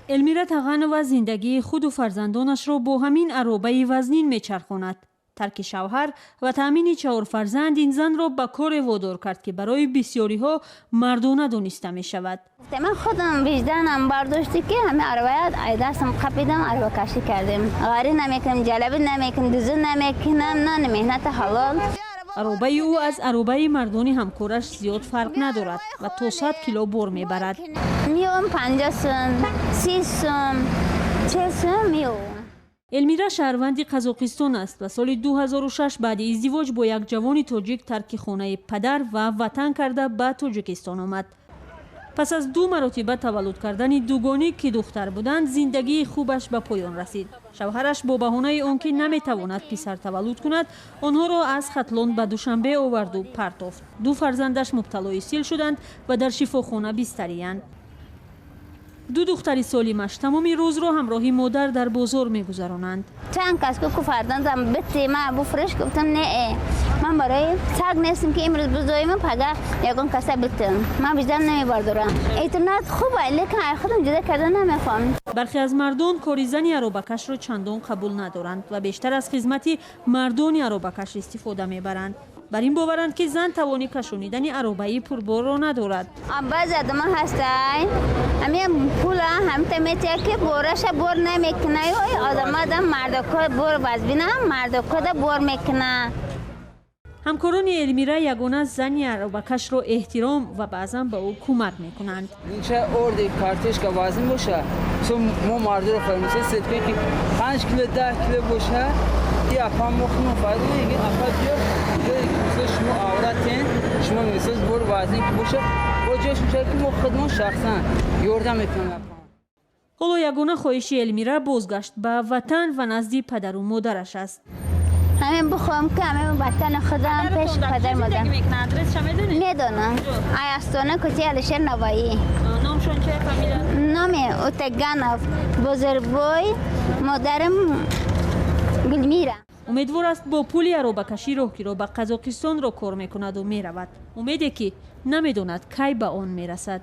Элмира Тағанова зиндагии худу фарзандонашро бо ҳамин аробаи вазнин мечархонад. Тарки шавҳар ва таъмини чаҳор фарзанд ин занро ба коре водор кард, ки барои бисёриҳо мардона дониста мешавад. Ман худам виҷданам бардошти, ки ҳами аробаят ай дастам қапидам, арбакашӣ кардем. Ғарӣ намекунам, ҷалабӣ намекунам, дузӣ намекунам, нони меҳнати ҳалол. Аробаи ӯ аз аробаи мардони ҳамкораш зиёд фарқ надорад ва то 100 кило бор мебарад. Миём 50 сум, 30 сум, 40 сум миём. Элмира шаҳрванди Қазоқистон аст ва соли 2006 баъди издивоҷ бо як ҷавони тоҷик тарки хонаи падар ва ватан карда ба Тоҷикистон омад. Пас аз ду маротиба таваллуд кардани дугоник, ки духтар буданд, зиндагии хубаш ба поён расид. Шавҳараш бо баҳонаи он ки наметавонад писар таваллуд кунад, онҳоро аз Хатлон ба Душанбе оварду партофт. Ду фарзандаш мубталои сил шуданд ва дар шифохона бистариянд. Ду духтари солимаш тамоми рӯзро ҳамроҳи модар дар бозор мегузаронанд. Чанд кас ку фарзандам бити ма буфурӯш, гуфтам, не, ман барои саг нестам, ки имрӯз бизоиму пага ягон каса битам. Ман виҷдан намебардорам. Эътимод хуба, лекин ай худам ҷудо карда намехоҳам. Бархе аз мардон кори зани аробакашро чандон қабул надоранд ва бештар аз хизмати мардони аробакаш истифода мебаранд. Бар ин боваранд, ки зан тавони кашонидани аробаи пурборро надорад. Баъзе одама ҳастай, ҳамин пула ҳамта метия, ки бораша бор намекуна. Одамада мардакҳо бор вазбина, мардакҳода бор мекуна. Ҳамкорони Элмира ягона зани аробакашро эҳтиром ва баъзан ба ӯ кӯмак мекунанд. Инча орди картошка вазн боша, мо мардуро фаҳмиса сетка, ки 5 кило, 10 кило боша, и апа мо худмон файда мегӯем: апа, биё, мисол, шумо авратен, шумо, мисол, бор вазн ки боша, бо ҷош мешавад, ки мо худмон шахсан ёрдам мекунем апа. Ҳоло ягона хоҳиши Элмира бозгашт ба ватан ва назди падару модараш аст. Ҳамин бихоҳам, ки ҳамин ватани худам, пеш падар модар. Медонам, ай Астона, кӯчаи Алишер Навоӣ. Номшон чи, фамилия? Номи Утаганов Бозорбой, модарам Гулмира. Умедвор аст, бо пули аробакашӣ роҳкиро ба Қазоқистонро кор мекунаду меравад. Умеде, ки намедонад, кай ба он мерасад.